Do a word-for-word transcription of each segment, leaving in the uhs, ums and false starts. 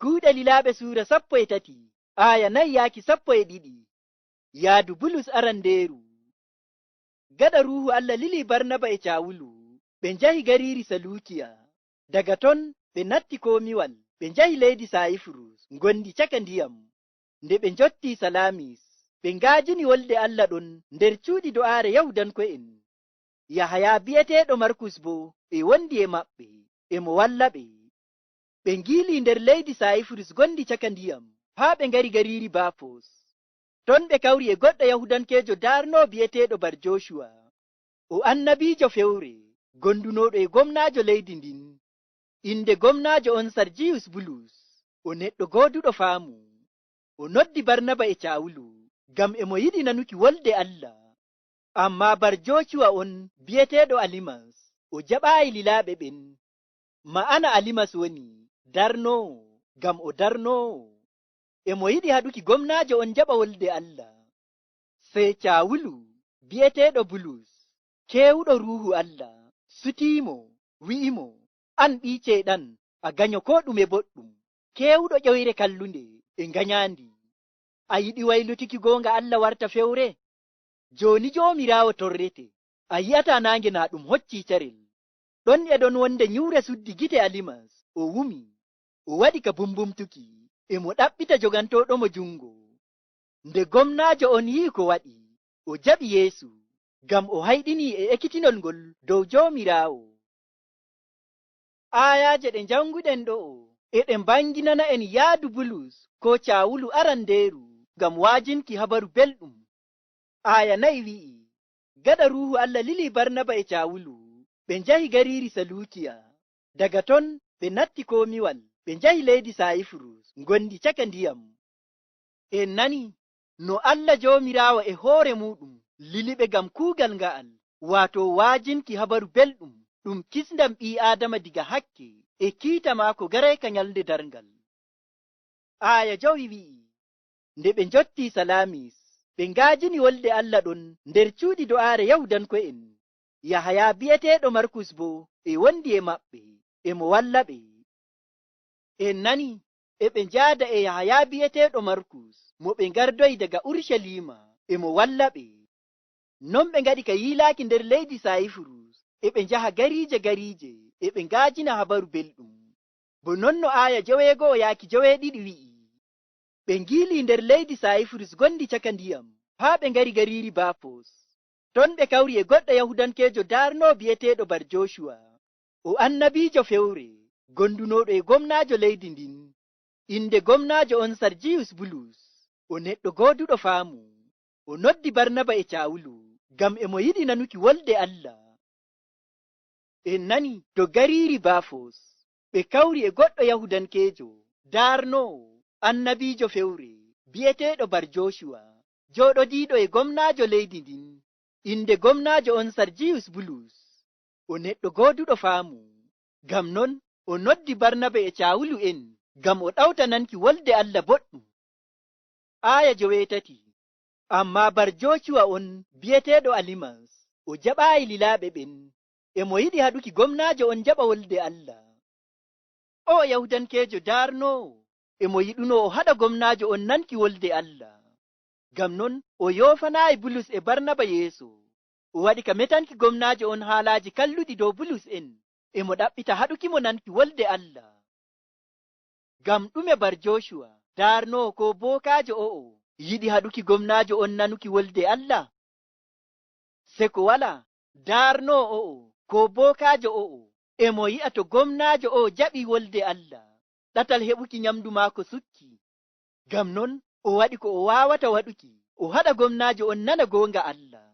Kuuɗe Lilaaɓe suura sappo e tati, aaya nayi yaaki sappo e ɗiɗi. Yaadu Bulus arandeeru. Gaɗa Ruuhu Allah lili Barnaba e Caawulu, ɓe njahi gariiri Saluukiya. Daga ton, ɓe natti komiwal, ɓe njahi leydi Sayifurus, ngondi caka ndiyam. Nde ɓe njottii Salamis, ɓe ngaajini wolde Allah ɗon nder cuuɗi do'aare Yahuudanko'en. Yahaya bi'eteeɗo Markus boo e wondi e maɓɓe, e mo walla ɓe. Ɓe ngiili nder leydi Sayifurus ngondi caka ndiyam, haa ɓe ngari gariiri Bafos. Ton ɓe kawri e goɗɗo Yahuudankeejo daarnoowo bi'eteeɗo Bar-Jocuwa. O annabiijo fewre, gondunooɗo e gomnaajo leydi ndin. Innde gomnaajo on Sarjiyus Bulus, o neɗɗo gooduɗo faamu. O noddi Barnaba e Caawulu, ngam e mo yiɗi nanuki wolde Allah. Ammaa Bar-Jocuwa on bi'eteeɗo Alimas, o jaɓaayi lilaaɓe ɓen. Ma'ana Alimas woni darnoowo, ngam o darnoowo. E mo yiɗi haɗuki gomnaajo on jaɓa wolde Allah. Sey Caawulu, bi'eteeɗo Bulus, keewuɗo Ruuhu Allah, sutii mo, wi'i mo, "An ɓii Ceyɗan, a ganyo koo ɗume boɗɗum, keewuɗo ƴoyre kallunde e nganyaandi. A yiɗi waylutuki goonga Allah warta fewre? Jooni Joomiraawo torrete, a yi'ataa naange naa ɗum hoccii carel." Ɗon e ɗon wonde nyuure suddi gite Alimas, o wumi, o waɗi ka bumbumtuki, e mo ɗaɓɓita jogantooɗo mo jungo. Nde gomnaajo on yi'i ko waɗi, o jaɓi Yeesu, ngam o hayɗini e ekkitinol ngol dow Joomiraawo. Aayaaje ɗe njannguɗen ɗo'o, e ɗe mbaŋginana en yaadu Bulus koo Caawulu arandeeru ngam waajinki habaru belɗum. Aaya nayi wi'i, gaɗa Ruuhu Allah lili Barnaba e Caawulu, ɓe njahi gariiri Saluukiya. Daga ton, ɓe natti komiwal, ɓe njahi leydi Sayifurus, ngondi caka ndiyam. En nani no Allah Joomiraawo e hoore muuɗum lili ɓe ngam kuugal nga'al, waato waajinki habaru belɗum, ɗum kisndam ɓii Aadama diga hakke, e kiita maako garayka nyalnde darngal. Aaya jowi wi'i, nde ɓe njottii Salamis, ɓe ngaajini wolde Allah ɗon nder cuuɗi do'aare Yahuudanko'en. Yahaya bi'eteeɗo Markus boo e wondi e maɓɓe, e mo walla ɓe. En nani e ɓe njaada e Yahaya bi'eteeɗo Markus, mo ɓe ngardoyi daga Urucaliima, e mo walla ɓe. Non ɓe ngaɗi ka yiilaaki nder leydi Sayifurus, e ɓe njaha gariije gariije, e ɓe ngaajina habaru belɗum. Bo non no aaya joweego'o yaaki joweeɗiɗi wi'i. Ɓe ngiili nder leydi Sayifurus ngondi caka ndiyam, haa ɓe ngari gariiri Bafos. Ton ɓe kawri e goɗɗo Yahuudankeejo daarnoowo bi'eteeɗo Bar-Jocuwa. O annabiijo fewre, gondunooɗo e gomnaajo leydi ndin. Innde gomnaajo on Sarjiyus Bulus, o neɗɗo gooduɗo faamu. O noddi Barnaba e Caawulu, ngam e mo yiɗi nanuki wolde Allah. En nani to gariiri Bafos, ɓe kawri e goɗɗo Yahuudankeejo, daarnoowo, annabiijo fewre, bi'eteeɗo Bar-Jocuwa, jooɗodiiɗo e gomnaajo leydi ndin. Innde gomnaajo on Sarjiyus Bulus, o neɗɗo gooduɗo faamu. Ngam non, o noddi Barnaba e Caawulu en, ngam o ɗawta nanki wolde Allah boɗɗum. Aaya joweetati. Ammaa Bar-Jocuwa on bi'eteeɗo Alimas, o jaɓaayi lilaaɓe ɓen, e mo yiɗi haɗuki gomnaajo on jaɓa wolde Allah. O Yahuudankeejo daarnoowo, e mo yiɗunoo o haɗa gomnaajo on nanki wolde Allah. Ngam non, o yoofanaayi Bulus e Barnaba yeeso. O waɗi ka metanki gomnaajo on haalaaji kalluɗi dow Bulus en, e mo ɗaɓɓita haɗuki mo nanki wolde Allah. Ngam ɗume Bar-Jocuwa, daarnoowo koo bookaajo o'o, yiɗi haɗuki gomnaajo on nanuki wolde Allah? Seko walaa, daarnoowo o'o, koo bookaajo o'o, e mo yi'a to gomnaajo o'o jaɓii wolde Allah, ɗatal heɓuki nyamndu maako sukki. Ngam non, o waɗi ko o waawata waɗuki, o haɗa gomnaajo on nana goonga Allah.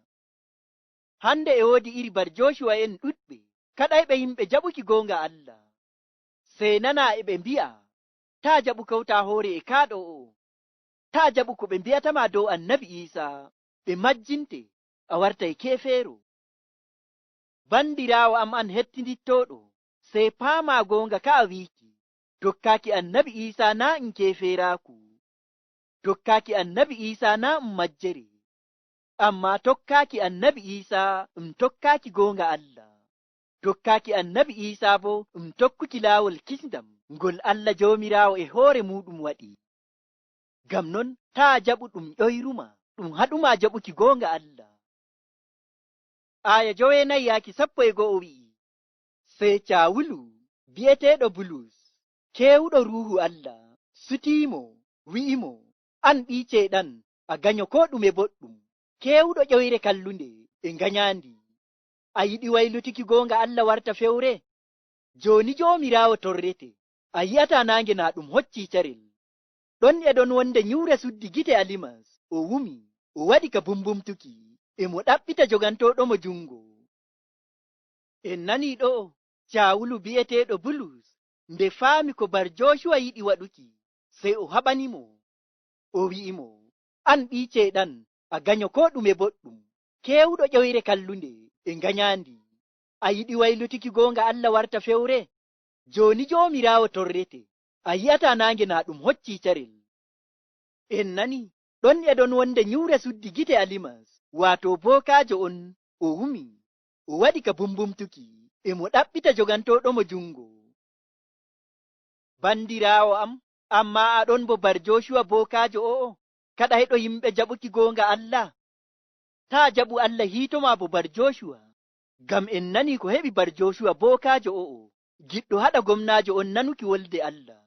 Hande e woodi iri Bar-Jocuwa'en ɗuɗɓe, kaɗayɓe yimɓe jaɓuki goonga Allah. Sey nanaa e ɓe mbi'a, "Taa jaɓu kawta hoore e kaaɗo o'o. Taa jaɓu ko ɓe mbi'atama dow Annabi Iisa, ɓe majjinte, a wartay keefeero." Bandiraawo am an hettindittooɗo, sey paamaa goonga ka a wiiki, tokkaaki Annabi Iisa naa' um keefeeraaku. Tokkaaki Annabi Iisa naa' um majjere, ammaa tokkaaki Annabi Iisa um tokkaaki goonga Allah. Tokkaaki annabi Iisaa boo ɗum tokkuki laawol kisndam ngol Allah Joomiraawo e hoore muuɗum waɗi. Ngam non, taa jaɓu ɗum ƴoyruma, ɗum haɗuma jaɓuki gooŋga Allah. Aaya joweenayi yaaki sappo e go'o wi'i, sey Caawulu, bi'eteeɗo Bulus, keewuɗo Ruuhu Allah, sutii mo, wi'i mo, an ɓii Ceyɗan, a ganyo koo ɗume boɗɗum, keewuɗo ƴoyre kallunde e nganyaandi. A yiɗi waylutuki gooŋga Allah warta fewre? Jooni Joomiraawo torrete, a yi'ataa naange naa ɗum hoccii carel. Ɗon e ɗon wonde nyuure suddi gite Alimas, o wumi, o waɗi ka bumbumtuki, e mo ɗaɓɓita jogantooɗo mo junngo. En nanii ɗo'o, Caawulu bi'eteeɗo Bulus, nde faami ko Bar Joocuwa yiɗi waɗuki, sey o haɓani mo. O wi'i mo, an ɓii Ceyɗan, a ganyo koo ɗume boɗɗum, keewuɗo ƴoyre kallunde e nganyaandi. A yiɗi waylutuki gooŋga Allah warta fewre? Jooni Joomiraawo torrete, a yi'ataa naange naa ɗum hoccii carel. En nani, ɗon e ɗon wonde nyuure suddi gite Alimas, waato bookaajo on, o wumi, o waɗi ka bumbumtuki, e mo ɗaɓɓita jogantooɗo mo junngo. Bandiraawo am, ammaa a ɗon bo Bar Joocuwa bookaajo o'o, kaɗayɗo yimɓe jaɓuki gooŋga Allah? Taa jaɓu Allah hiito ma bo Bar Joocuwa, ngam en nani ko heɓi Bar Joocuwa bookaajo o'o, giɗɗo haɗa gomnaajo on nanuki wolde Allah.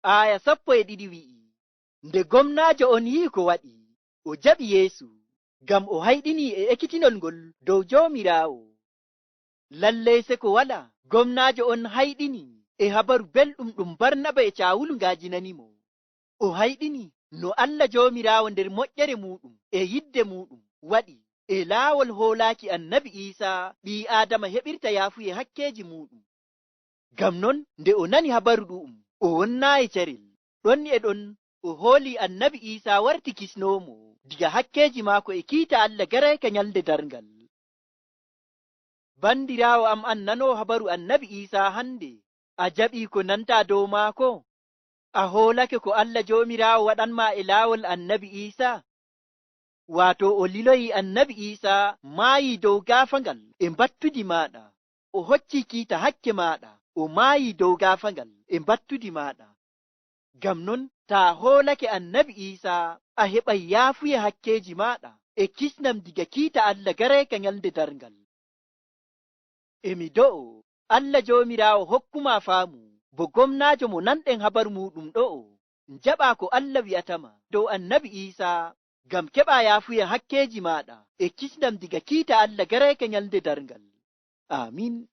Aaya sappo e ɗiɗi wi'i, nde gomnaajo on yi'i ko waɗi, o jaɓi Yeesu, ngam o hayɗini e ekkitinol ngol dow Joomiraawo. Lalley seko walaa, gomnaajo on hayɗini e habaru belɗum ɗum Barnaba e Caawulu ngaajinani mo. O hayɗini no Allah Joomiraawo nder moƴƴere muuɗum e yidde muuɗum waɗi e laawol hoolaaki annabi Iisaa ɓii Aadama heɓirta yaafuye hakkeeji muuɗum. Ngam non, nde o nani habaru ɗu'um, o wonnaayi carel. Ɗon e ɗon, o hooli annabi Iisaa warti kisnoowo mo diga hakkeeji maako e kiita Allah garayka nyalnde darngal. Bandiraawo am an nanoowo habaru annabi Iisaa hande, a jaɓii ko nantaa dow maako? A hoolake ko Allah Joomiraawo waɗan ma e laawol annabi Iisaa? Waato o liloyi annabi Iisaa maayii dow gaafagal e mbattudi maaɗa. O hoccii kiita hakke maaɗa, o maayii dow gaafagal e mbattudi maaɗa. Ngam non, taa hoolake annabi Iisaa, a heɓay yaafuye hakkeeji maaɗa e kisnam diga kiita Allah garayka nyalnde darngal. E mi do'o, Allah Joomiraawo hokku ma faamu, bo gomnaajo mo nanɗen habar muuɗum ɗo'o, jaɓa ko Allah wi'ata ma dow annabi Iisaa, ngam keɓa yaafuye hakkeeji maaɗa e kisnam diga kiita Allah garayka nyalnde darngal. Aamin.